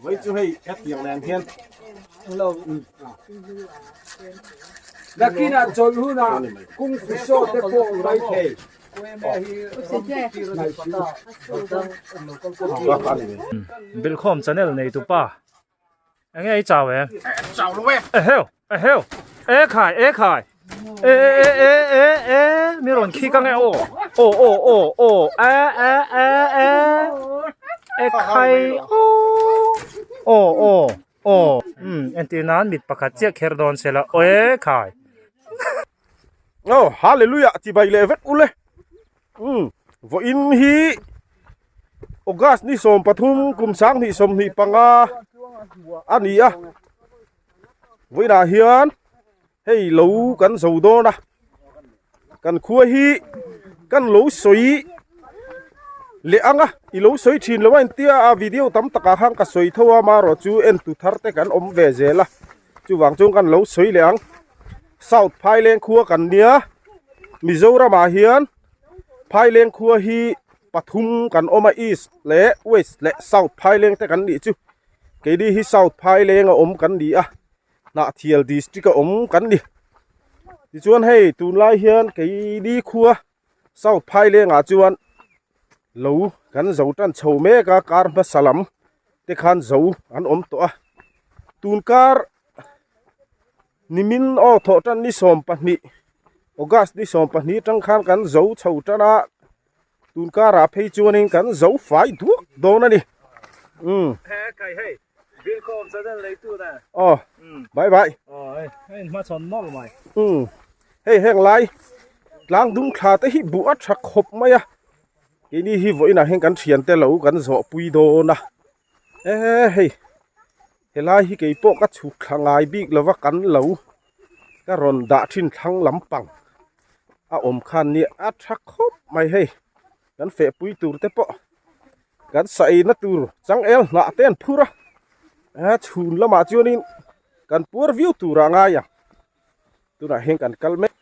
Vai chu hei hetiang nen hian Nakinah chawlh hunah kung fu saw te pawh awm mai thei. Bilkhawm channel nei tu pa enge i chau em chau lo e eheu eheu e khai e khai e e e e e mi rawn khi ka nge aw aw aw aw aw e e e e e khai aw aw aw aw um entir nan mit pakhat chiah kher dawn se la e khai aw hallelujah chibai leh vek ule um vawiin hi August ni 13 kum 2025 a ni a vawiinah hian hei lo kan zo dawn a kan khua hi kan lo sawi leh ang a i lo sawi thin lo a intia a video tam takah khan ka sawi tho a amaherawh chu en tu thar te kan awm ve zel a chuvang chuan kan lo sawi leh ang South Phaileng khua kan nia Mizoram ah hian Phaileng khua hi pathum kan awm a East leh West leh South Phaileng te kan nih chu keini hi South Phaileng a awm kan ni a. Hnahthial district a awm kan ni. Tichuan hei tunlai hian keini khua South Phailengah chuan lo kan zo tan chho mek a kar hmasa lam te khan zo an awm tawh a. Tun kar nimin aw thawh tan ni 12 August ni 12 atang khan kan zo chho tan a tun karah phei chuanin kan zo fai duak dawn a ni. Umm. Aw bye bye. Umm hei heng lai tlang dung thla te hi buh a tha khawp mai a keini hi vawiinah hian kan thian te lo kan zawh pui dawn a e hei helai hi keipawh ka chhuk thla ngai bik lova kan lo ka rawn dah thin thlang lampang a awm khan nia a tha khawp mai hei. Kan fehpui tur te pawh kan saina tur changel hnah te an phur a a chhun lamah chuanin kan puar viau tur ah ngai ang tunah hian kan kal mek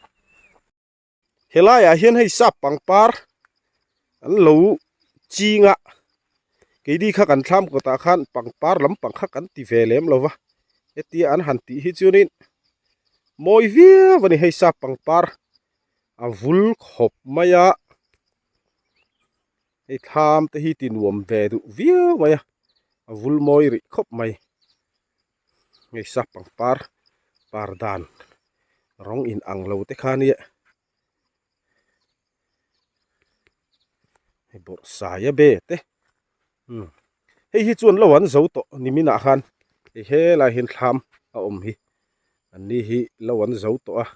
helaiah hian hei sap pangpar an lo ching a keini kha kan thlam kawtah khan pangpar lampang kha kan ti ve lem lo va hetia an han tih hi chuanin mawi viau a ni hei sap pangpar. a vul khawp mai a hei thlam te hi ti nuam ve duh viau mai a a vul mawi rih khawp mai hei sap pangpar par dan rawng in ang lo te kha nia hei bawrhsai a be te umm hei hi chuan lo an zo tawh niminah khan hei helai hian thlam a awm hi an ni hi lo an zo tawh a.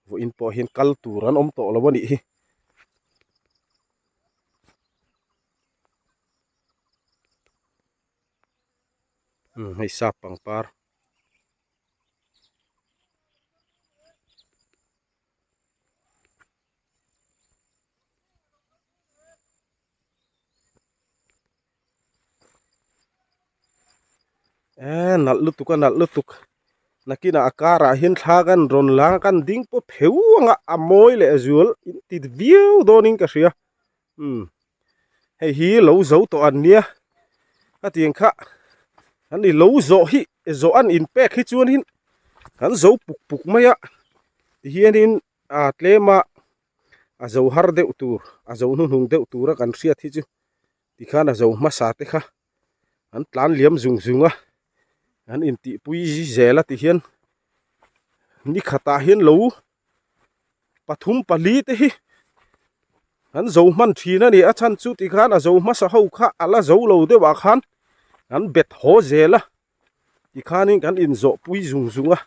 Vawiin pawh hian kal tur an awm tawh lo a nih hi. Umm hei sap pangpar. Eee nalh lutuk a nalh lutuk nakinah a karah hian thla kan rawn lang a kan ding pawh pheu ang a a mawi leh zual in ti viau dawnin ka hria umm hei hi lo zo tawh an nia hetiang kha an ni lo zawh hi zawh an inpek hi chuanin kan zo puk puk mai a tihianin a tlem a. a zo har deuh tur a zo hnuhnung deuh tura kan hriat hi chu tikhan a zo hmasa te kha an tlan liam zung zung a an intihpui zel a tihian ni khatah hian lo pathum pali te hi an zo hman thin a ni a chhan chu tikhan a zo hmasa ho kha a la zo lo deuh ah khan an bet haw zel a. Tikhanin kan inzawh pui zung zung a,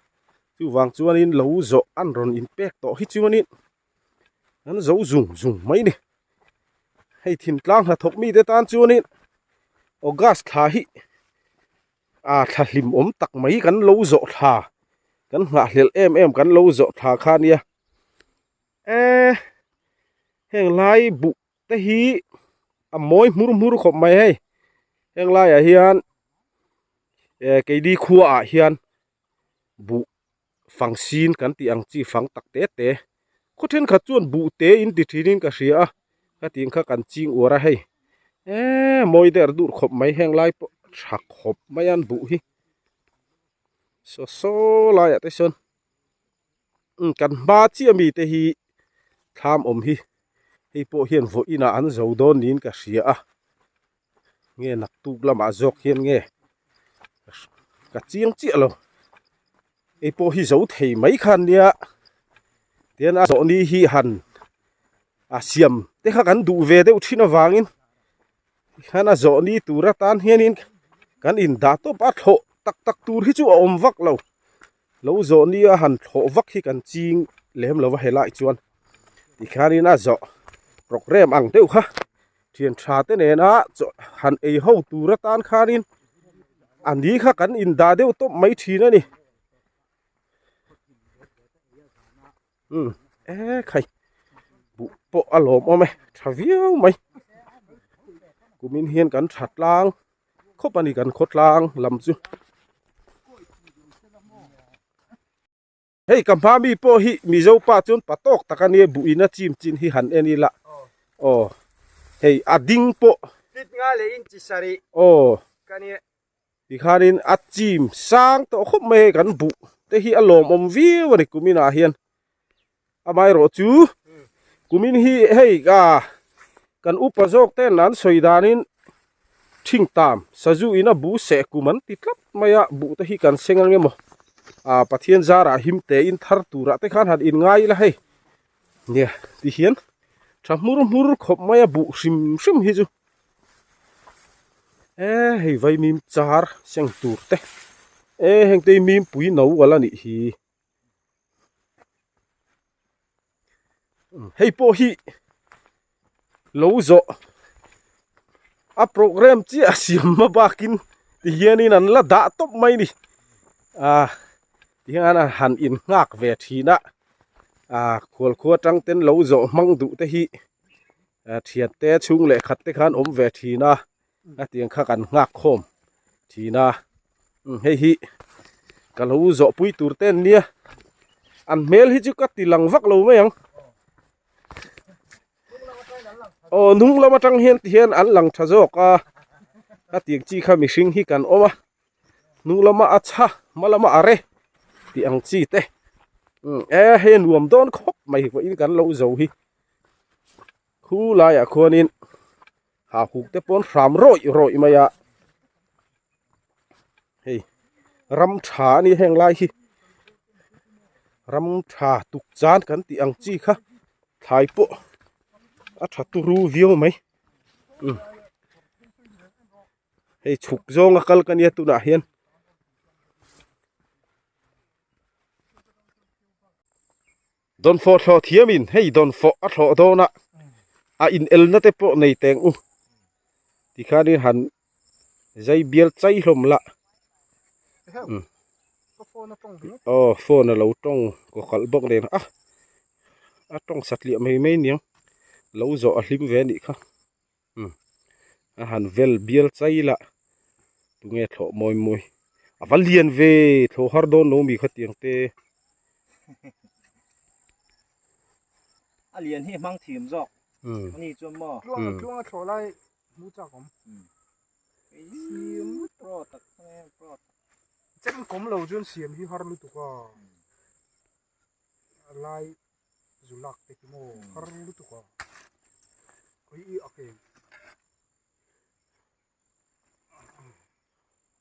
chuvang chuanin lo zawh an rawn inpek tawh hi chuanin an zo zung zung mai ni. Hei thintlang hnathawk mite tan chuanin August thla hi a thla hlim awm tak mai kan lo zawh thla kan nghahhlelh em em kan lo zawh thla kha nia. E heng lai buh te hi a mawi hmur hmur khawp mai hei heng laiah hian eh keini khua ah hian buh fang sin kan tih ang chi fang tak te te khaw thenkhat chuan buh te in ti thin in ka hria a hetiang kha kan ching uar a hei eee mawi der dur khawp mai heng lai pawh. tha khawp mai a an buh hi saw saw laiah te sawn umm kan hma chiah mi te hi thlam awm hi hei pawh hian vawiin ah an zo dawn niin ka hria a nge naktuk lamah zawk hian nge ka chiang chiah lo hei pawh hi zo thei mai khan nia tian a zawh ni hi han a siam te kha kan duh ve deuh thin avangin tikhan a zawh ni tur atan hianin kan indah tawp a thlawh tak tak tur hi chu a awm vak lo lo zawh ni a han thlawh vak hi kan ching lem lo va helai chuan tikhianin a zawh programme ang deuh kha thian tha te nena chaw han ei ho tur atan khanin a ni kha kan indah deuh tawp mai thin a ni. Umm e khai buh pawh a lawm awm e tha viau mai kumin hian kan tha tlang khawp a ni kan khaw tlang lam chu hei ka hma mi pawh hi mizo pa chuan pa tawk tak a nia buh in a chim chin hi han en ila aw hei a ding pawh fit nga leh inchi sarih aw ka nia Tikhanin a chim sang tawh khawp mai hei kan buh te hi a lawmawm viau a ni kumin ah hian amaherawh chu kumin hi hei ah kan upa zawk ten an sawi danin thing tam sazu in a bu seh kum an ti tlat mai a buh te hi kan seng ang emaw ah Pathian zarah him te in thar turah te khan han in ngai ila hei nia ti hian tha hmur hmur khawp mai a buh hrim hrim hi chu. E hei vaimim char seng tur te e heng te hi mimpui no ala nih hi hei pawh hi lo zawh a programme chiah siam hma bakin ti hianin an la dah tawp mai ni ah ti hian an han in nghak ve thin a ah khualkhua tang ten lo zawh hmang duh te hi. Thiante chhung leh khat te khan awm ve thin a a tiang kha kan nghak khawm thin a hei hi ka lo zawh pui tur te an nia an hmel hi chu ka ti lang vak lo mai ang aw hnung lam atang hian ti hian an lang tha zawk a a tiang chi kha mihring hi kan awm a. Hnung lama a chha hma lama a re tih ang chi te e hei a nuam dawn khawp mai vawiin kan lo zo hi khu laiah khuanin ha huk te pawn hram rawih rawih mai a hei ram tha a ni heng lai hi ram tha tuk chan kan tih ang chi kha thlai pawh a tha turu viau mai. Hei chhuk zawnga kal ka nia tunah hian dawnfawh thlawh thiamin hei dawnfawh a thlawh dawn a a inelna te pawh nei teng u tikhanin han zai bial chai hlawm lah aw phone a lo tawng kaw kalh bawk nen a a tawng satliah mai mai aniang lo zawh a hlim ve a nih kha. Umm a han vel bial chai lah tunge thlawh mawi mawi a va lian ve thlawh har dawn lo mi khatiang te. A lian hi hmang thim zawk a ni chuan maw. Tluanga tluanga thlawh lai hmu chak awm. Siam pro tak pro tak. Chem kawm lo chuan siam hi har lutuk a. A lai zu lak te hi maw har lutuk a ui i a keng.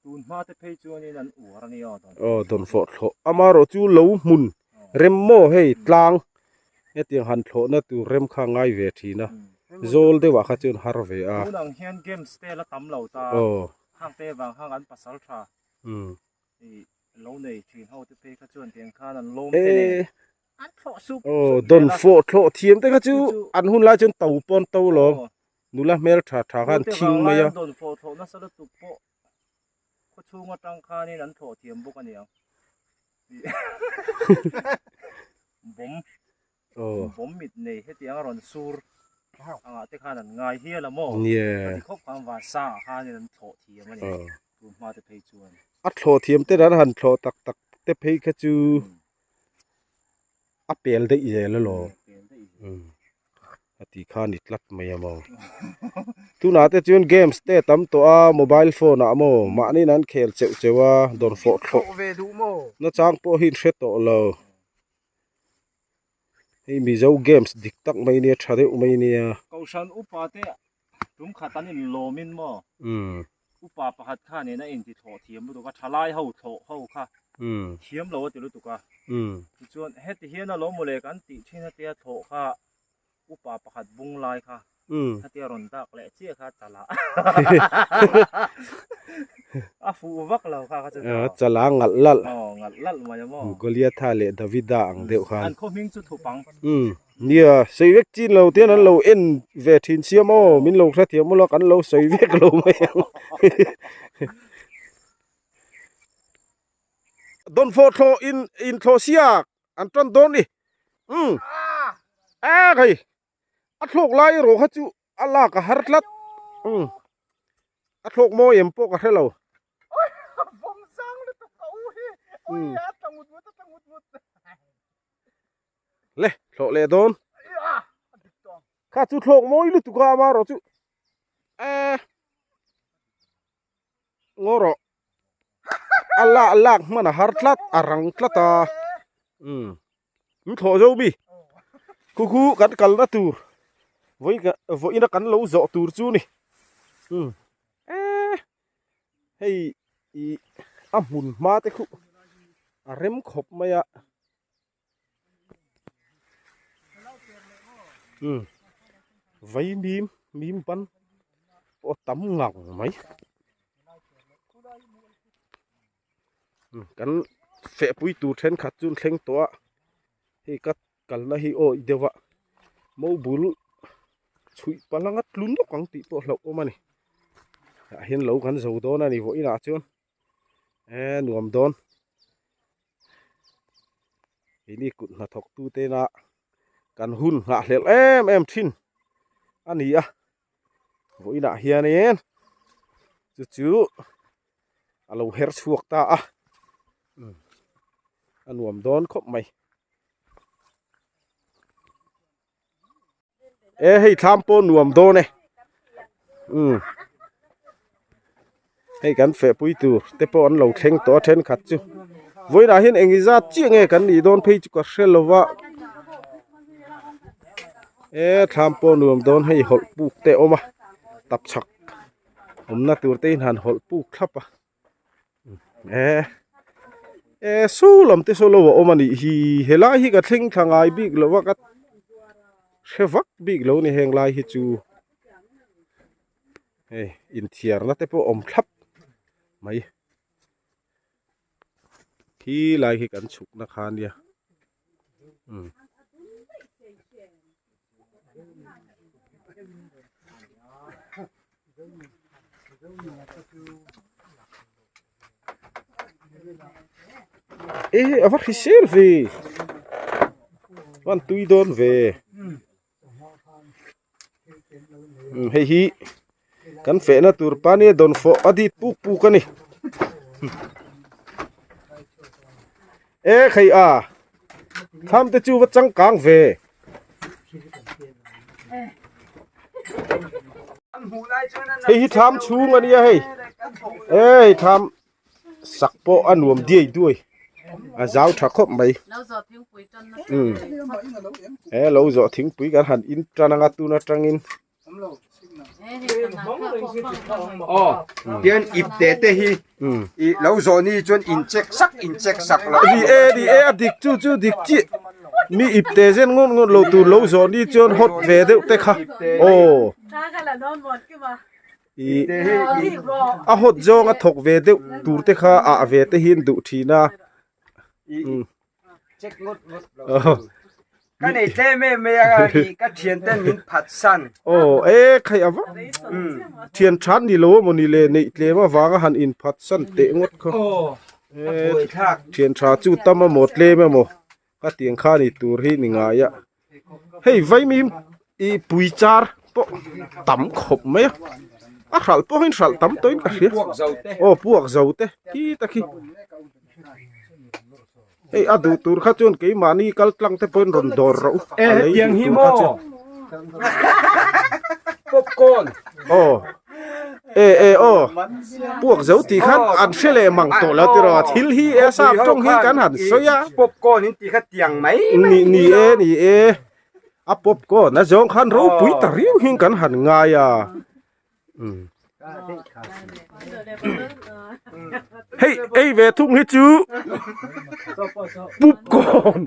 Tun hma te phei chuanin an uar a nia dawn. Aw dawn fawh thlawh amarawh chu lo hmun rem maw hei tlang hetiang han thlawhna tur rem kha a ngai ve thin a zawl deuhah kha chuan har ve a. Tun ang hian games te la tam lo ta hang te vang hang an pasal tha. Lo nei thin ho te phei kha chuan tiang khan an lawm te nen an thlawh sup sup zel a. Dawn thlawh thiam te kha chu an hun lai chuan to pawn to lo nula hmel tha tha khan thing mai a. Dawn fawh thlawh nasa lutuk pawh khaw chhung atang khanin an thlawh thiam bawk a niang. Bawm bawm mit nei hetiang a rawn sur angah te khan an ngai hial a maw? Ka ti khawp khan van sang ah khanin an thlawh thiam a ni tun hma te phei chuan. A thlawh thiam te an han thlawh tak tak te phei kha chu a pel daih zel alawm. A ti kha ni tlat mai a maw. Tunah te chuan games te tam tawh a mobile phone ah maw mahni in an khel cheuh cheuh a dawn fawh thlawh nachang pawh hi in hre tawh lo. Hei Mizo games dik tak mai nia tha deuh mai nia. Kohhran upa te tum khat an inlawm in maw? Upa pakhat kha nena inti thlawh thiam lutuk a, thalai ho thlawh ho kha thiam lo a ti lutuk a. Tichuan heti hian a lo mawle kan tih thin hetia thlawh kha upa pakhat bung lai kha hetia rawn dak leh chiah kha chala a fuh vak lo kha kha chu chala ngalh lalh aw ngalh lalh mai a maw Goliatha leh Davida ang deuh khan an khaw hming chu thupang Nia, sawi vek chin lo tian an lo en ve thin sia maw, min lo hrethiam ula kan lo sawi vek lo mai ang. Dawnfawh thlawh in in thlawh siak an tan dawn ni. Umm. A hei a thlawk lai erawh kha chu a lak a har tlat. Umm. A thlawk mawi em pawh ka hre lo. Umm. Le thlawh leh dawn kha chu thlawk mawi lutuk a ama erawh chu eh ngaw rawh a lak lak hman a har tlat a rang tlat a umm in thlawh zo mi khu khu kan kalna tur vawi vawiin a kan lo zawh tur chu ni umm eh hei ih a hmun hma te khu a rem khawp mai a. Umm vai mim mim ban pawh a tam ngang mai umm kan fehpui tur thenkhat chu an thleng tawh a hei ka kalna hi awi deuh a mo bul chhuih palh anga tlu nawk ang tih pawh hlauh awm a ni tah hian lo kan zo dawn a ni vawiinah chuan eh nuam dawn. Keini kut hnathawk tu tena kan hun nghahhlelh em em thin a ni a vawiinah hianin chu chu a lo her chhuak ta a a nuam dawn khawp mai e hei thlam pawh nuam dawn e umm hei kan feh pui tur te pawh an lo thleng tawh a thenkhat chu vawiinah hian eng zat chiah nge kan nih dawn phei chu ka hre lo va e thlam pawh nuam dawn hei hawlh puk te a awm a tapchhak awmna tur te in han hawlh puk thlap a. Eh eh saw lam te saw lo a awm a nih hi helai hi ka thleng thla ngai bik lo a ka hre vak bik lo a ni heng lai hi chu hei inthiarna te pawh a awm thlap mai khi lai khi kan chhuk na kha ania umm. E a va hrisel ve van tui dawn ve hei hi kan fehna tur pa nia dawn fawh a dit puk puk a ni e khai a thlam te chu va changkang ve. Hei hi thlam chhung a nia hei hei thlam sak pawh a nuam diai duai a zau tha khawp mai umm he lo zawh thingpui kan han in tan anga tun atangin aw tian ip te te hi i lo zawh ni chuan in check sak in check sak lo ni e ni e a dik chu chu dik chiah mi ip te zen ngawt ngawt lo tur lo zawh ni chuan hot ve deuh te kha aw i a hot zawng a thawk ve deuh tur te kha ah ve te hi an duh thin a. Check ngawt ngawt lo. Ka nei tlem em mai a i ka thian ten min phat san. Aw e khai ava. Thian than ni lo emaw ni le neih tlem avanga han in phat san teh ngawt kha. Aw thlak. Thian tha chu tam emaw tlem emaw ka tiang kha ni tur hi ni ngai a. Hei vaimim i pui char pawh tam khawp mai a. A hralh pawh hian hralh tam tawhin ka hria. Aw puak zo te khi ta khi. Hei a duh tur kha chuan keimahni kal tlang te pawhin rawn dawr rawh u. E hetiang hi maw? Popcorn. Aw. E e aw. Puak zo tih khan an hre leh mang tawh lo tiraw thil hi e sap tawng hi kan han sawi a. Popcorn in tih kha tiang mai mai. Ni ni e ni e. A popcorn a zawng khan ropui ta riau hian kan han ngai a. Hei ei ve thung hi chu popcorn.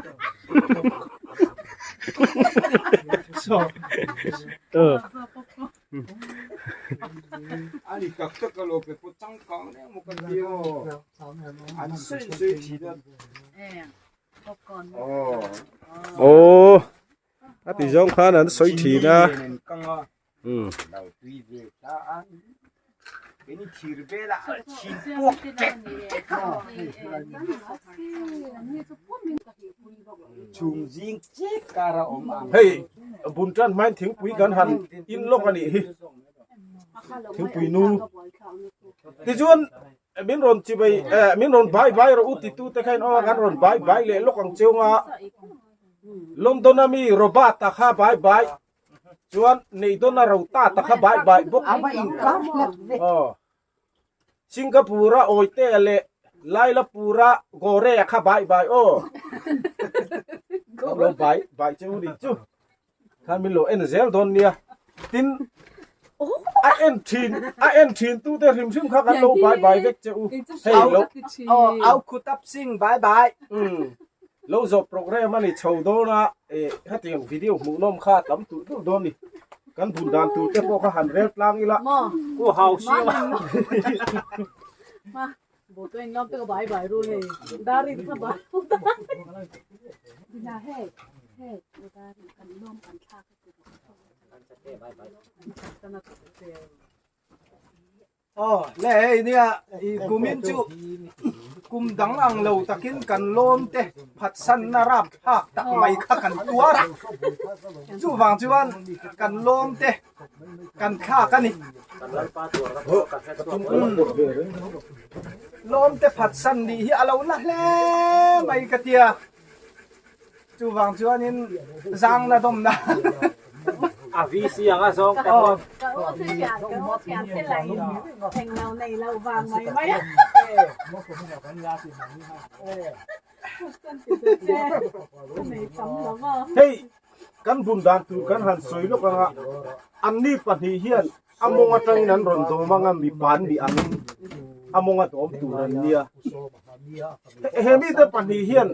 Aw a ti zawng khan an sawi thin a. Hei bun tan hmain thingpui kan han in lawk a nih hi thingpui nu tichuan min rawn chibai eh min rawn bai bai rawh u titu te khain aw kan rawn bai bai leh lawk ang cheu nga London ami Robert a kha bai bai Chuan nei dawn a ro ta ta kha bai bai bawk. A va inkar hlek ve. Aw. Singapore a Awite leh Lailapur a Gore a kha bai bai aw. Kan lo bai bai che u ni chu. Khan min lo en zel dawn nia. Tin a en thin a en thin tu te hrim hrim kha kan lo bai bai vek che u. Hei lo. Aw au khutap sing bai bai. Umm. Lo zawh program a ni chho dawn a, eh hetiang video hmuhnawm kha a tam tulh tulh dawn ni. Kan bun dan tur te pawh kha han rel tlang ila. Ku hau siam a. Aw le hei nia i kumin chu kum dang ang lo takin kan lawm te phatsanna rap thlak tak mai kha kan tuar a chuvang chuan kan lawm te kan thlak a ni lawm te phatsan nih hi a lo la hle mai ka tia. Chuvang chuanin zangna dawmna a VC anga zawng te pawh. Hei kan bun dan tur kan han sawi lawk anga anni pahnih hian a mawng atangin an rawn dawm anga mipa an nih angin a mawng a dawm tur an nia. He mite pahnih hian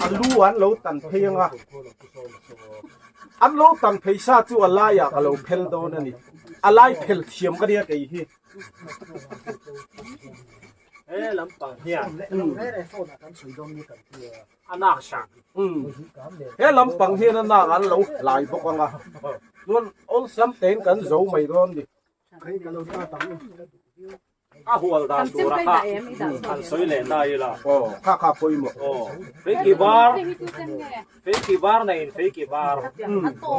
a lu an lo tan phei anga an lo tan phei sa chu a laiah ka lo phel dawn a ni. A lai phel thiam ka nia kei hi. He lampang hian a nak sak. He lampang hian a nak an lo hlai bawk anga chuan awlsam tein kan zo mai dawn ni. A hual dan tur a kha an sawi leh ta ila. Aw kha kha pawimawh. Aw feiki bar feiki bar neiin feiki bar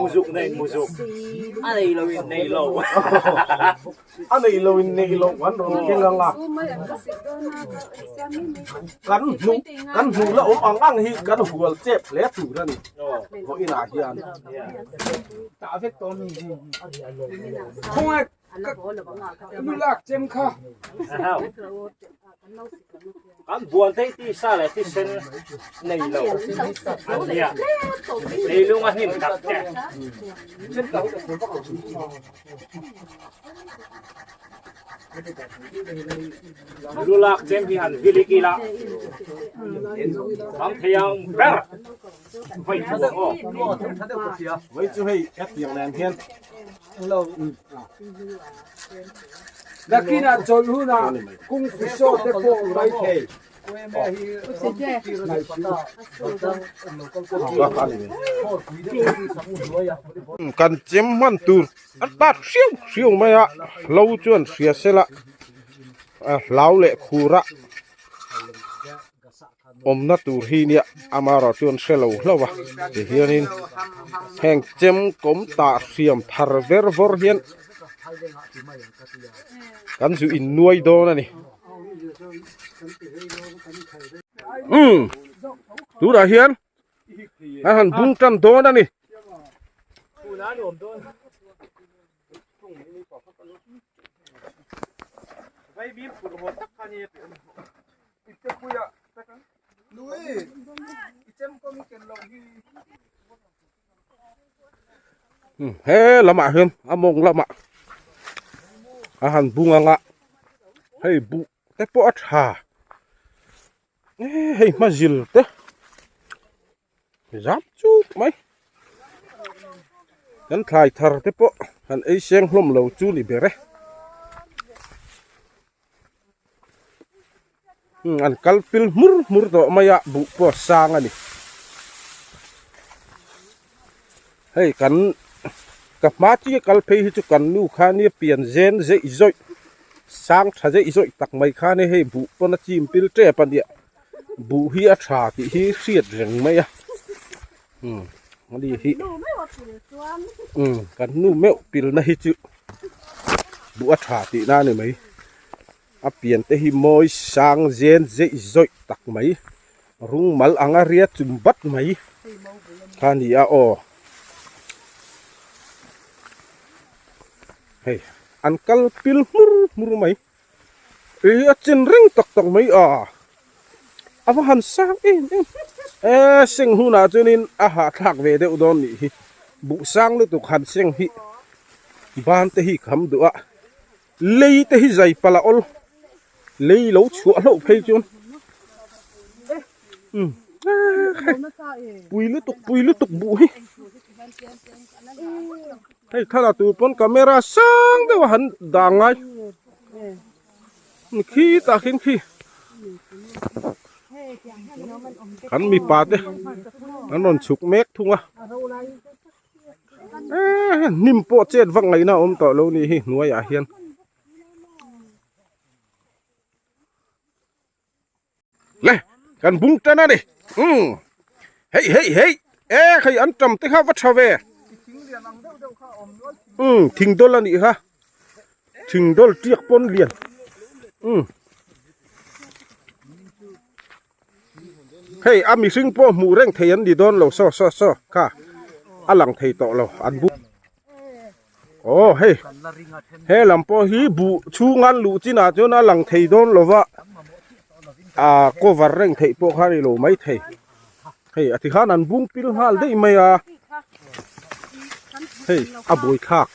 muzuk neiin muzuk a nei lo in nei lo. A nei lo in nei lo an rawn keng ang a. Kan hnuh kan hnuh la awm ang ang hi kan hual chep hle tur a ni. Vawiinah hian. Khawngaih Lu lak chem kha. Kan buan thei ti sa leh ti sen nei lo an nia. Leilung a hnim tak te. Lu lak chem hi han vilik ila. Tam thei ang ber. Vai chu aw. Vai chu hei hetiang nen hian Nakinah chawlh hunah kung fu saw te pawh mai thei. Kan chem hman tur a tat hriau hriau mai a, hlo chuan hria sela a hlau leh khur a. Awmna tur hi nia amarawh chu an hre lo hlauh a tihianin heng chem kawm tah hriam thar ver vawr hian kan zu in nuai dawn a ni umm tunah hian an han bung tan dawn a ni. He lamah hian a mawng lamah a han bung ang a hei buh te pawh a tha hei hma zil te zam chuk mai kan thlai thar te pawh kan ei seng hlawm lo chu ni ber e an kal pil hmur hmur tawh mai a buh pawh a sang a ni hei kan ka hma chi a kal phei hi chu kan nu kha nia pian zen zeih zawih sang tha zeih zawih tak mai kha nia hei buh pawn a chim pil tep a nia buh hi a tha tih hi hriat reng mai a umm ani hi umm kan nu meuh pil na hi chu buh a tha tih na a ni mai a pian te hi mawi sang zen zeih zawih tak mai rung mal anga ria chum bat mai kha a ni a aw hei an kal pil hmur hmur mai. Ih a chin reng tak tak mai a a va han sang em em e seng hunah chuanin a hahthlak ve deuh dawn nih hi buh sang lutuk han seng hi ban te hi kham duh a lei te hi zai palh a awl lei lo chhuah hlauh phei chuan umm pui lutuk pui lutuk buh hi. Hei thlalak tur pawn camera sang deuh a han dah ngai khi tah khian khi kan mipa te an rawn chhuk mek thung a eh hnim pawh chet vak ngaihna a awm tawh lo nih hi hnuaiah hian. Le kan bung tan a ni umm hei hei hei e hei an tam te kha va tha ve umm thing dawl a nih kha thing dawl tiak pawn lian umm hei a mihring pawh hmuh reng thei an ni dawn lo saw saw saw kha a lang thei tawh lo an bung. Aw hei he lam pawh hi buh chhung an luh chinah chuan a lang thei dawn lo va ah cover reng theih pawh kha a ni lo mai thei hei a tikhan an bung pil nghal daih mai a hei a buai thlak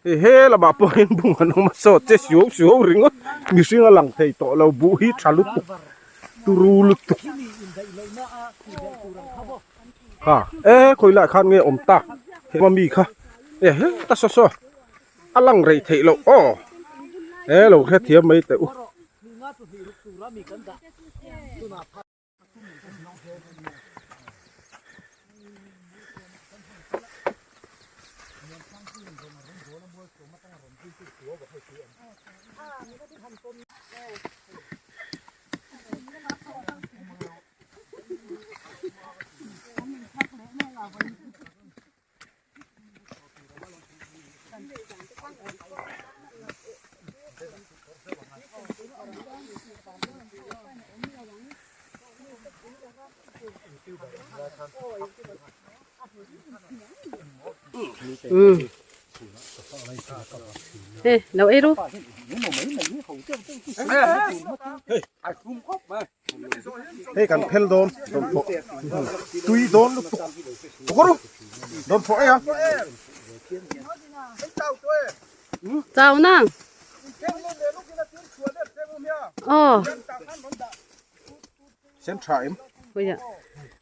hei he lamah pawh hian bung an awm a saw che suau suau ringawt mihring a lang thei tawh lo buh hi tha lutuk turu lutuk ha e khawi lai khan nge awm tak hema mi kha e he ta saw saw a lang rei theih loh aw e lo hrethiam mai teh u. Ê, nấu ấy ru. Hei kan phel dawn dawn pawh tui dawn lutuk bawk ru dawn pawh ei a. Chau nang. Aw. Sen tha em. Oi a.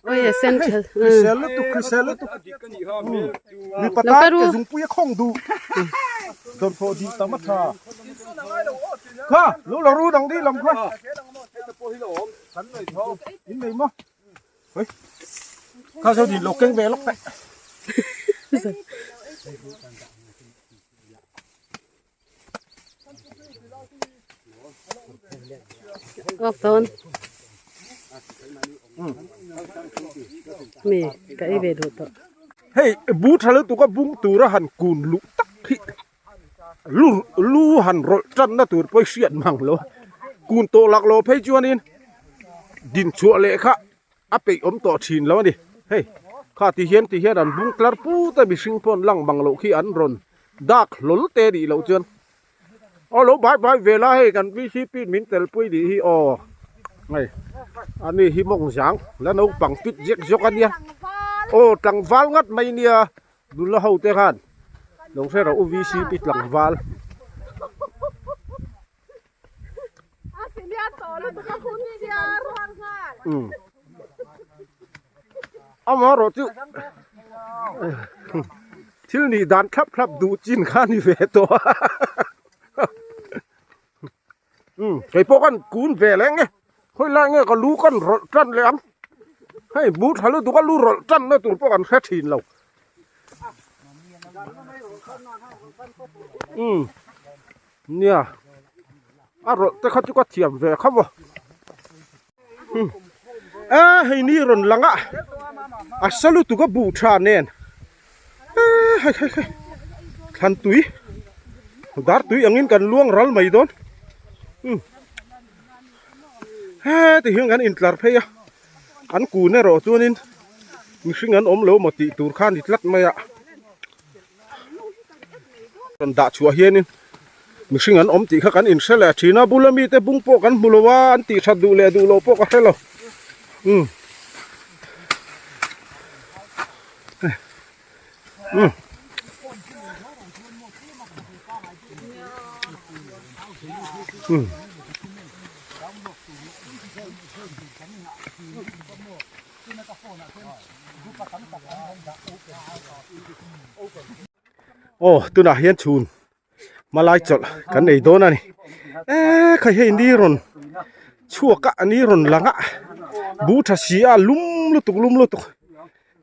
Oi a sen tha. Hrisel lutuk hrisel lutuk. Mipa tan ke zungpui a khawng duh. Dawn pawh dih tam a tha. Kha lo la ru dang dih lam kha. In nei maw. Hoi. Kha zo din lo keng ve lawk teh. Awk dawn. Mi ka ei ve duh tawh. Hei bu tha lutuk a bung tura han kun luh tak hi lu lu han rawlh tanna tur pawh i hriat mang lo a kun tawh lak lo phei chuanin din chhuah leh kha. A peih awm tawh thin lo a ni. Hei kha ti hian ti hian an bung tlar put a mihring pawh an lang bang loh khi an rawn dak hlawl te a nih loh chuan aw lo bai bai ve la hei kan VCP in min tel pui nih hi aw hei a ni hi mawng zang la naupang pit zek zawk a nia aw tlangval ngat mai nia nula ho te khan lo hre rawh u VCP tlangval. Amaherawh chu thil nih dan thlap thlap duh chin kha a ni ve tawh a kei pawh khan kun ve leh nge khawi lai nge ka lu kan rawlh tan leh ang hei bu tha lutuk a lu rawlh tan na tur pawh kan hre thin lo. Nia, a rawlh te kha chu ka thiam ve kha maw. A hei ni rawn lang a, a sa lutuk a buh tha nen. Hei hei hei, thlan tui, dar tui angin kan luang ral mai dawn. Heti hian kan intlar phei a, an kun erawh chuanin mihring an awm lo maw tih tur kha a ni tlat mai a. Rawn dah chhuah hianin mihring an awm tih kha kan inhre leh thin a bula mite bung pawh kan hmu lo a an tih that duh leh duh loh pawh ka hre lo umm umm umm. Aw tunah hian chhun hmalai chawlh kan nei dawn a ni eee khai hei ni rawn chhuak a ni rawn lang a bu tha si a lum lutuk lum lutuk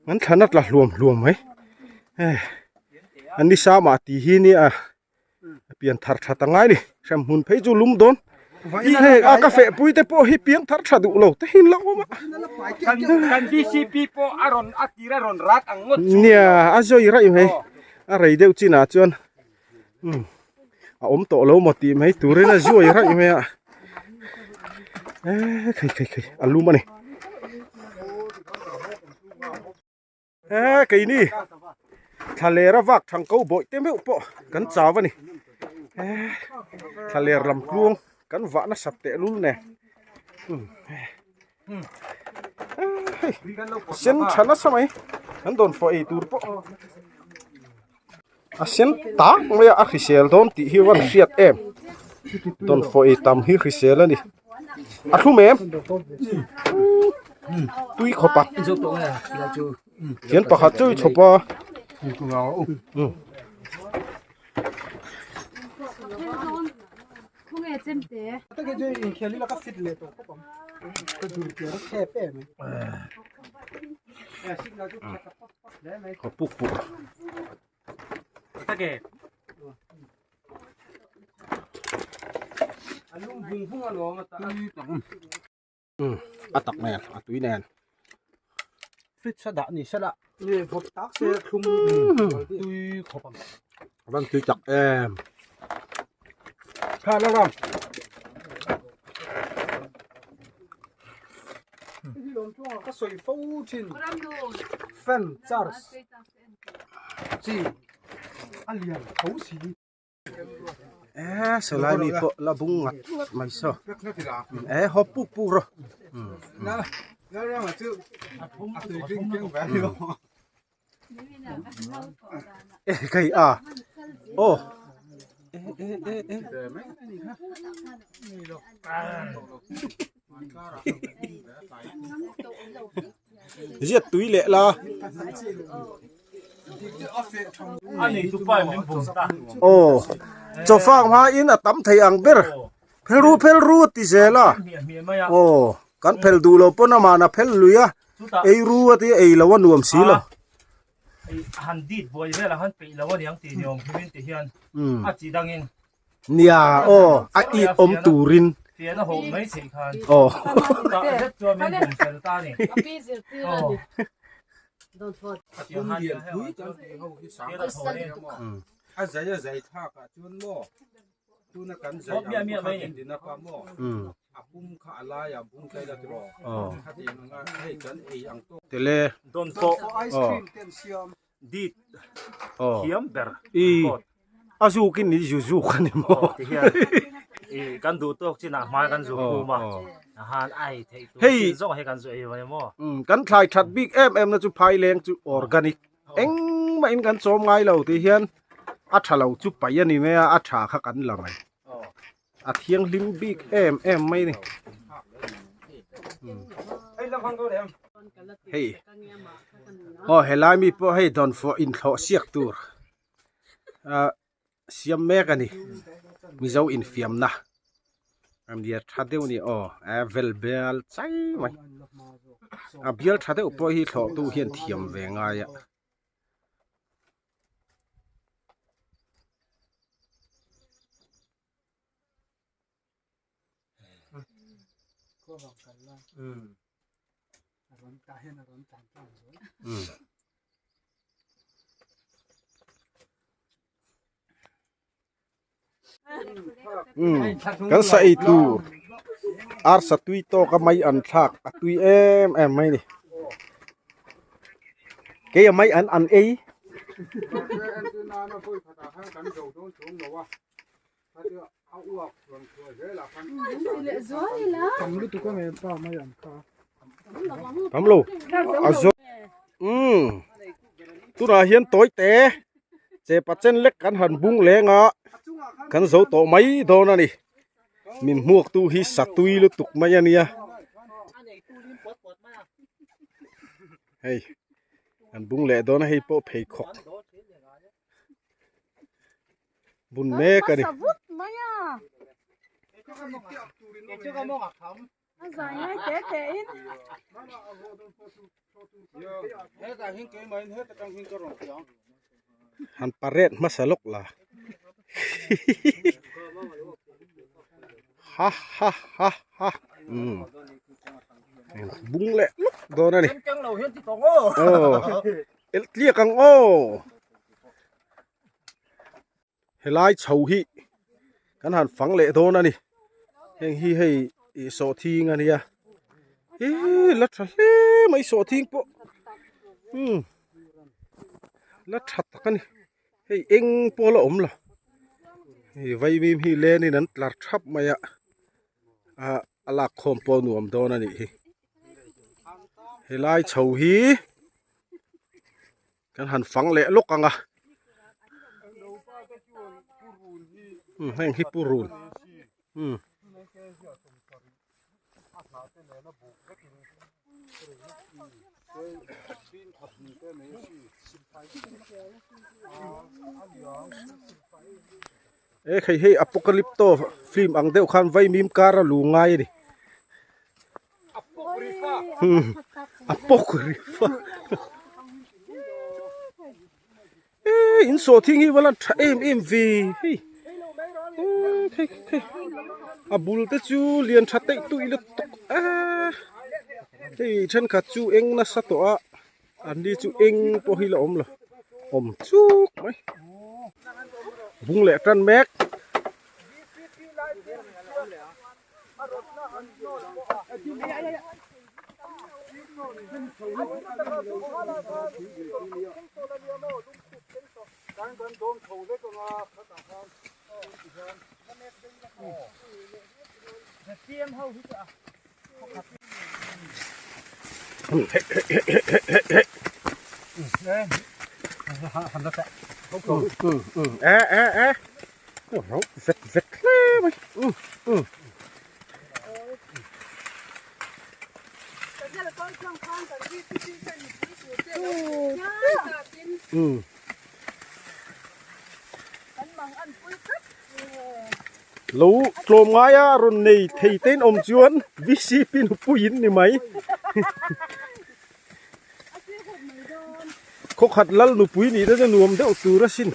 an thlan a tla hluam hluam mai eh an ni sa mah tih hi nia. pian thar tha ta ngai ni hrem hmun phei chu lum dawn hei a ka feh pui te pawh hi piang thar tha duh lo te hin lo awm a kan VCP pawh a rawn a tir a rawn rak ang ngawt chu nia a zawi raih mai a rei deuh chinah chuan a awm tawh lo maw tih mai turin a zawi raih mai a e khai khai khai a lum a ni. He keini thla ler a vak thang ko bawih te meuh pawh kan chau a ni he thla ler lam tluang kan vah nasat teh lul nen hei sen tha nasa mai kan dawn fawh ei tur pawh a sen tak mai a a hrisel dawn tih hi van hriat em dawn fawh ei tam hi hrisel a ni a thlum em tui khawp a thian pakhat chu i chhawp a puk puk a tak nen a tui nen fridge a dah ni sela nge vawt tak se thlum tui khawp ang van tui tak em kha la ram ka sawi fo thin fan charge chi a lian tho si eh sawlai mi pawh la bung ngat ngat mai saw eh haw puk puk rawh eh kai a aw eh eh eh eh Ziat tui leh la. Aw chawfak hma in a tam thei ang ber phel ru phel ru a ti zel a aw kan phel duh lo pawn amah a phel lui a ei ru a tia ei lo a nuam si lo. Han dit buai velah han peih lo aniang tih ni awm hlim in ti hian a chi dangin Nia aw a it awm turin. Fian a hawh mai theih khan. Aw. Tah zet chuan min bum fel ta ni. A pi zirtir a ni. Pum lian pui kan tih ho hi sang a zai a zai thlak ah chuan maw tuna kan zai ang pawh kha kan din a pa maw. A pum kha a laiah bung tlai la tiraw khatiang anga hei kan ei ang tawk. Tele. Dawnfawh Ice cream te an siam. Dit thiam ber I a zukin ni zu zuk a ni maw? Ti hian i kan duh tawk chinah hmai kan zu khum a han ai theih tur chin zawng hi kan zu ei mai maw? Kan thlai that bik em em na chu phaileng chu organic engmah in kan chawm ngai lo ti hian a tha lo chu paih a ni mai a, a tha kha kan la mai. A thianghlim bik em em mai ni. Hei aw helai mi pawh hei dawnfawh inthlawh siak tur ah siam mek a ni mizo infiamna a nia tha deuh a ni aw a vel bial chai mai a bial tha deuh pawh hi thlawh tu hian thiam ve ngai a. Kan sa ei tur arsa tui tawk a mai an thlak a tui em em mai a ni kei a mai an an ei. Tam lo a zawh umm tunah hian tawi te che pachen lek kan han bung leng a kan zo tawh mai dawn a ni min hmuak tu hi satui lutuk mai a nia hei an bung leh dawn a hei pawh pheikhawk. bun mek a ni. Han parade hmasa lawk la ha ha ha ha umm bung leh lawk dawn a ni aw el tliak ang aw. Helai chho hi kan han fang leh dawn a ni heng hi hei ih sawhthing a nia ihh la tha hle mai sawhthing pawh umm la tha tak a ni hei eng pawh la awm lo hei vaimim hi lenin an tlar thap mai a ah a lak khawm pawh a nuam dawn a nih hi helai chho hi. Kan han fang leh lawk ang a umm heng hi purun umm. E hei hei apocalypto film ang deuh khan vaimim kar a lu ngai a ni. Apocrypha e in sawh thing hi va lan tha em em ve hei khei khei a bul te chu lian tha teih tuih lutuk a hei thenkhat chu eng nasa tawh a an ni chu eng pawh hi la awm lo awm chuk mai bung leh tan mek. Vek vek hle mai um um. Um. Lo tlawm ngai a rawn nei thei te in awm chuan VCP nupui in ni mai. Khawkhat lal nupui nih te chu nuam deuh tur asin.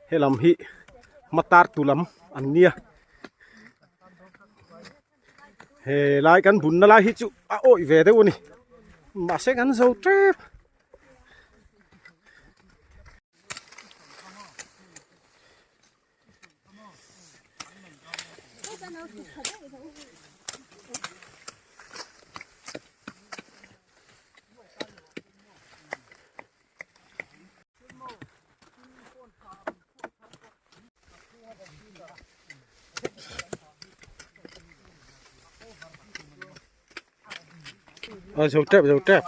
Helam hi hmatar tu lam an nia. He lai kan bunna lai hi chu a awih ve deuh a ni. Mahse kan zo tep. A zo tep zo tep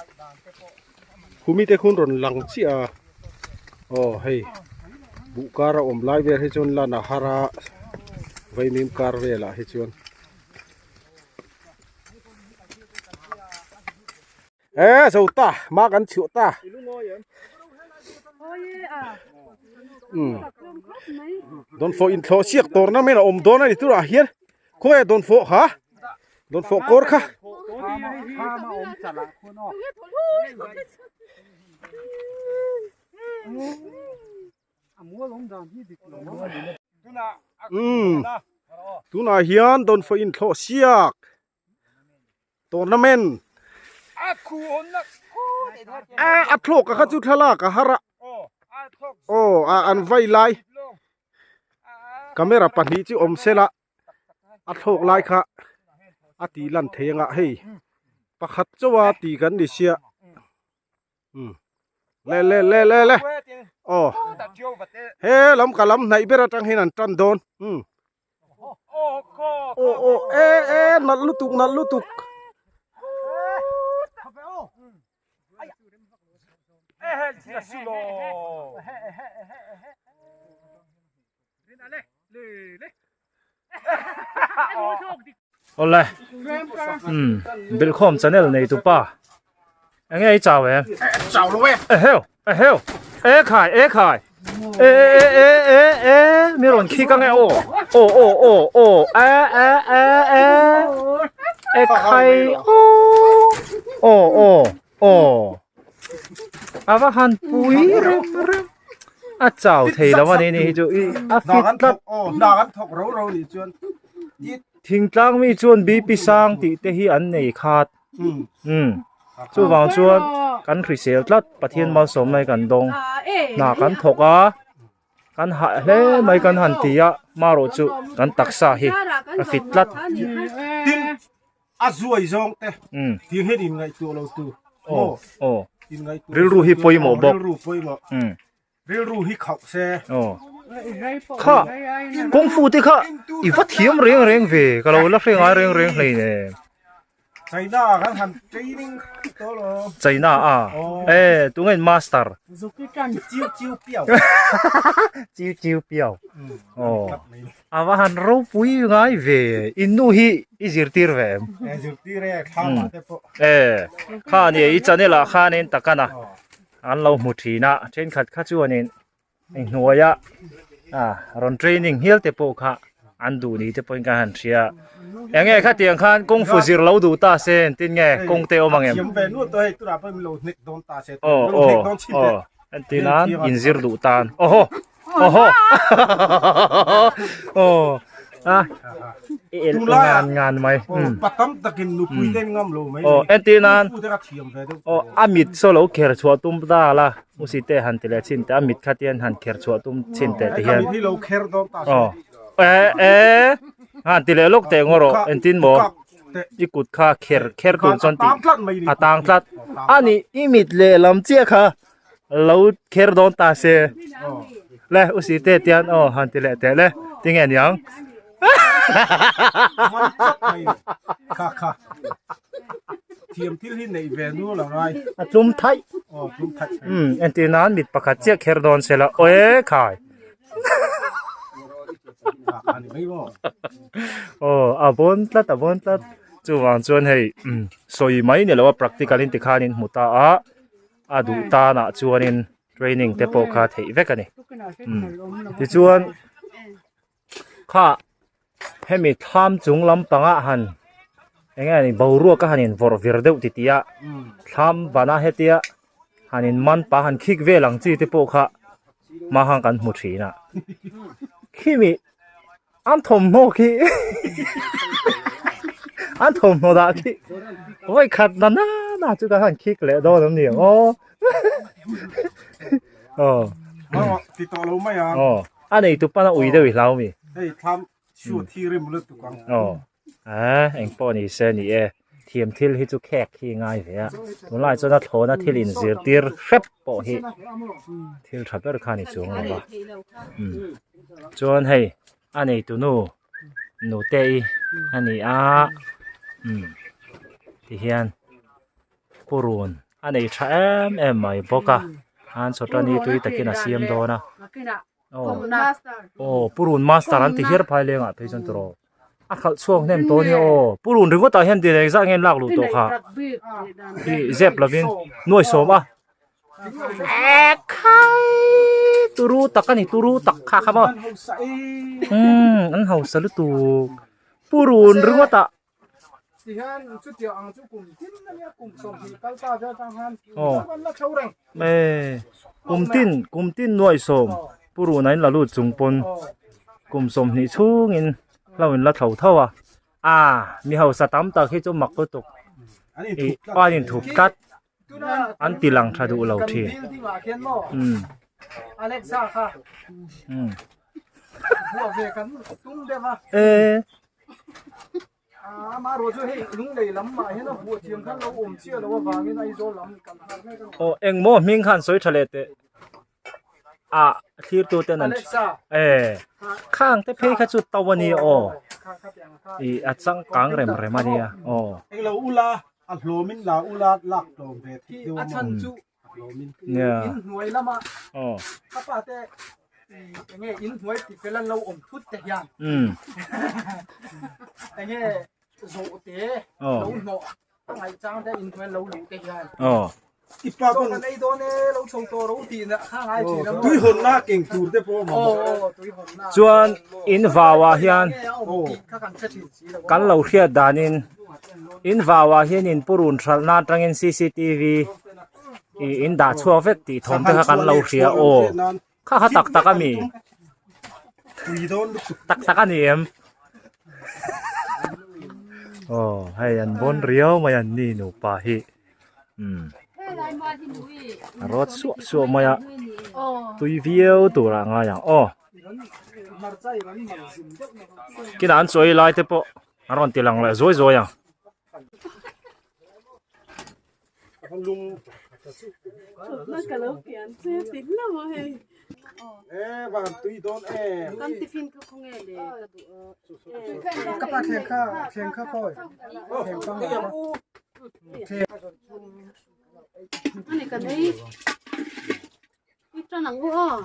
khumi te khun rawn lang chiah a aw hei buh kar a awm lai vel hi chuan lan a har a vaimim kar velah hi chuan. E zo ta ma kan chhuah ta um dawnfawh inthlawh siak tournament a awm dawn a ni turah hian khawnge dawnfawh kha dawnfawh kawr kha um tunah hian dawnfawh inthlawh siak. Tournament a a thlawk a kha chu thlalak a har a aw a an vai lai camera pahnih chu awm sela a thlawk lai kha a tih lan thei anga hei pakhat chauh a tih kan ni sia. Um le le le le le aw he lam ka lam hnaih ber atang hian an tan dawn um aw aw e e nalh lutuk nalh lutuk Awle umm bilkhawm channel nei tu pa enge i chau em chau lo e eheu eheu e khai e khai e e e e e mi rawn khik ange aw aw aw aw aw e e e e e khai aw aw aw a va han pui rem rem a chau thei lo a ni ni hi chu i a fit tlat aw hna kan thawk ro ro nih chuan thingtlang mi chuan bp sang tih te hi an nei khat um chuvang chuan kan hrisel tlat Pathian malsawm mai kan dawng hna kan thawk a kan hah hle mai kan han ti a marawh chu kan taksa hi a fit tlat tin a zuai zawng te ti hian in ngaihtuah lo tu aw aw rilru hi pawimawh bawk rilru pawimawh rilru hi khauh se aw kha kung fu te kha i va thiam reng reng ve ka lo la hre ngai reng reng hlei ne China kan han training to lo China a e tunge master chiu chiu piao chiu chiu piao aw A va han ropui ngai ve, in nu hi i zirtir ve em? E zirtir e, thlam ah te pawh. E, kha nia i channel ah khanin takana an lo hmu thin a, thenkhat kha chuanin hnuaia a rawn training hial te pawh kha an duh ni te pawhin ka han hria. Enge khatiang khan kung fu zir lo duh ta se engtin nge kawng te awm ang em? Thiam ve nuat tawh hei tunah pawh min lo hnek dawn ta se, Aw min lo hnek dawn chhin aw teh. aw, entirnan inzir duh tan. Awhaw. Oho. Oh. Ah. El ngan ngan mai. Hmm. Patam takin nupui ten ngam lo mai. Oh, entir nan. Pu te ka thiam ve deuh. Oh, amit so lo kher chhuah tum ta la. Usi te han ti le chin te amit kha tian han kher chhuah tum chin te ti hian. Hi lo kher don ta. Oh. E e. Han ti le lok te ngoro entin mo. I kut kha kher kher tur chuan ti. A tang tlat. Ani i mit le lam chia kha. lo kher dawn ta se le u si te tian aw han ti leh teh le tinge niang kha kha thiam thil hi nei ve nu la ngai a tlum thai aw tlum thai um entir nan mit pakhat chiah kher dawn se la oe khai aw a bawn tlat a bawn tlat chuvang chuan hei sawi mai ni lo a practical in tikhanin hmu ta a. a duh tanah chuanin training te pawh kha theih vek a ni tichuan kha hemi thlam chung lampangah han eng nge ni boruak a han in vawrh vir deuh titih a thlam vana hetia han in man pah han khik vel ang chi te pawh kha hma kan hmu thin a khimi An thawmhnaw khi an thawmhnaw dah khi vawi khat na na na chu kan han khik leh dawn an ni ang aw aw ti tawh lo mai a aw a nei tu pana ui deuh i hlau mi hei thlam Chhuat hi rem lutuk ang. Aw a eng pawh ni se ni e thiam thil hi chu khek hi ngai ve a tunlai chuan a thlawna thil in zirtir hrep pawh hi thil tha ber kha ni chuang lo va umm chuan hei a neitu nu nute i a ni a umm tihian purun a nei tha em em mai bawk a an chawtani tui takin a siam dawn a. Aw purun master an ti hiar phai lengah phei chuan tawh a khalh chhuak hnem tawh ania aw purun ringawt ah hian dil engzah nge an lak luh tawh kha ih zep lovin nuai sawm a ekhai turu tak a ni turu tak kha kha maw umm an hausa lutuk purun ringawt ah. Tihian chutiang ang chu kum tin ania kum 20 kal ta vel tang han Aw. an la tho reng. E kum tin kum tin nuai sawm purun a in la lut chung pawn kum 20 chhungin hlo in la tho tho a a mi hausa tam tak hi chu mak lutuk ih an inthup tlat an ti lang tha duh lo thin umm umm e aw engmaw hming khan sawi tha leh teh a thlir tu ten an e khang te phei kha chu to a ni aw ih a changkang rem rem a nia aw. Englo ula a hlawmin la ula lak tlawm ve thik deuh a maw a hlawmin. Nia. In hnuai lama aw. Ka pa te enge in hnuai ti fel an lo awm thut te hian. Umm. Enge zawh te aw. Lo hnawh a ngaih chang te in hnuai lo luh te hian. Aw. I pa pawn kan ei dawn e lo chho tawh ro tih na kha ngai thin a maw. Tui hawn na keng tur te pawh a mamawh. Aw tui hawn na. Chuan in vau ah hian kan lo hriat danin in vau ah hian in purun hralh na atangin cctv ih in dah chhuak vek tih thawm te kha kan lo hria aw kha kha tak tak ami tak tak ani em aw hei an bawn riau mai an ni nupa hi. Umm a rawt suah suah mai a tui viau tur ah ngai ang aw kinah an chawi lai te pawh a rawn ti lang leh zuai zuai ang. Ani kan ei i tan ang u aw.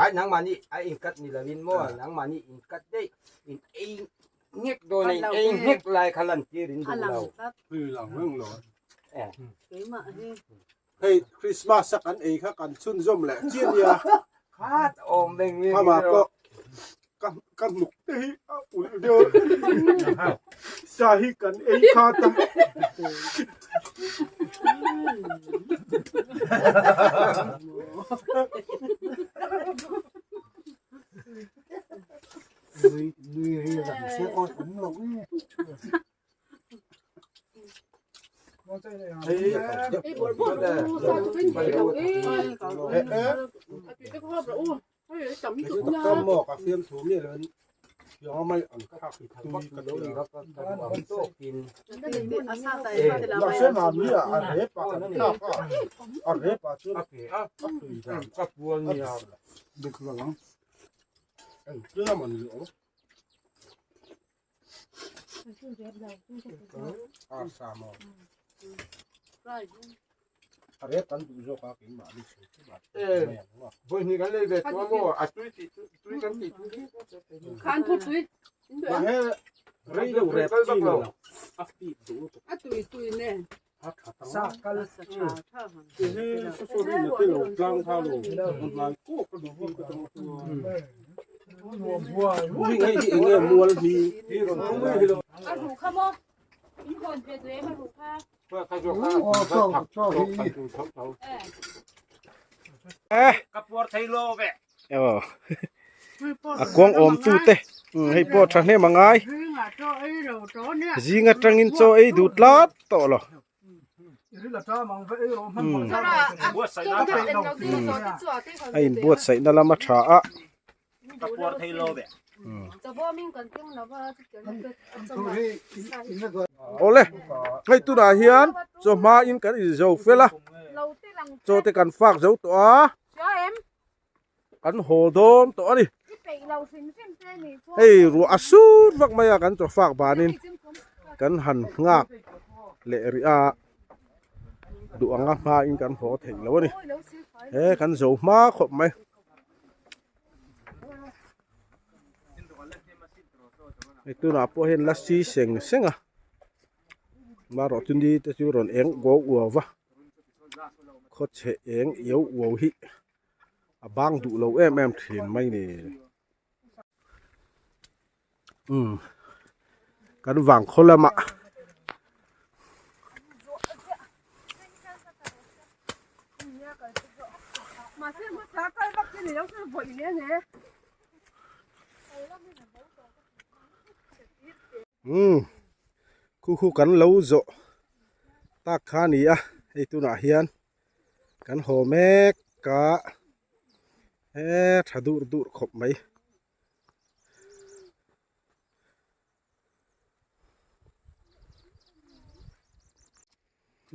Ai nangmahni a incut ni lovin maw nangmahni incut daih in ei nghek dawn a in ei nghek lai kha lan tir in duh lo. Hei Christmas a kan ei kha kan chhunzawm leh chiah nia. Khat awm veng veng Hama pawh ka ka hnuk te hi a ulh deuh sa hi kan ei khat a. Nui nui ri rang se aw awm lo e. A kuang awm tu te hei pawh tha hnem a ngai zing atangin chaw ei duh tlat tawh lo. A inbuatsaihna lama tha a. Awle hei tunah hian chawhma in kan inzo fel a chaw te kan fak zo tawh a kan haw dawn tawh a ni hei ruah a sur vak mai a kan chaw fak banin kan han nghak leh rih a duh anga hmain kan haw theih lo a ni he kan zo hma khawp mai. Hei tunah pawh hian lasi seng seng a marawh chu ni te chu rawn eng uau uau va khawchhe eng iau uau hi a bang duh lo em em thin mai ni umm kan vang khaw lamah. Umm khu khu kan lo zawh tak kha a ni a hei tunah hian kan haw mek a he tha dur dur khawp mai.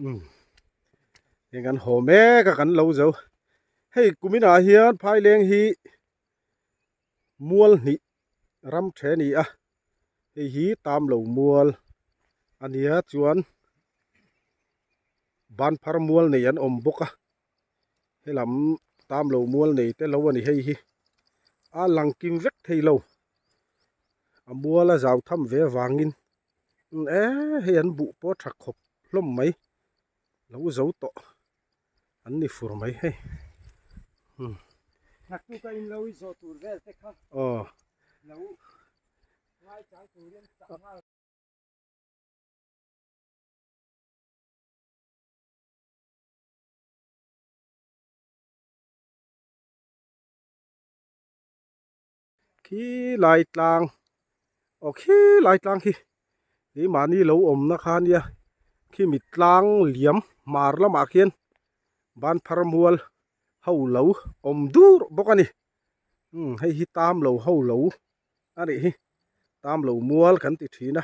Umm heng kan haw mek a kan lo zo hei kuminah hian phaileng hi mual hnih ram the a ni a hei hi tam lo mual a nia chuan banphar mual nei an awm bawk a helam tam lo mual nei te lo a ni hei hi a lang kim vek thei lo a mual a zau tham ve avangin e hei an buh pawh a tha khawp hlawm mai lo zo tawh an ni fur mai hei umm aw. Khi lai tlang aw khi lai tlang khi keimahni lo awmna kha ania khimi tlang liam hmar lamah khian banphar mual ho lo awm dur bawk a ni umm hei hi tam lo ho lo a nih hi tam lo mual kan ti thin a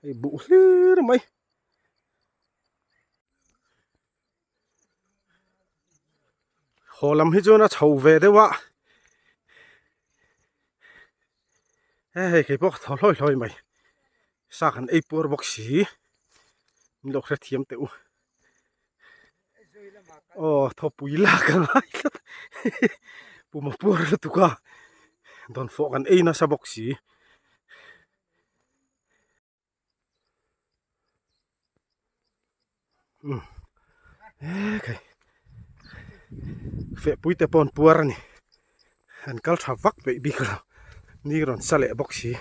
hei buh hlir mai. Haw lam hi chuan a chho ve deuh a he hei kei pawh ka thaw hlawi hlawi mai sa kan ei puar bawk si min lo hrethiam teh u aw thawpui lak a ngai tlat pum a puar lutuk a dawnfawh kan ei nasa bawk si. Umm ekhei fehpui te pawh an puar a ni an kal tha vak peih bik lo ni rawn sa leh bawk si.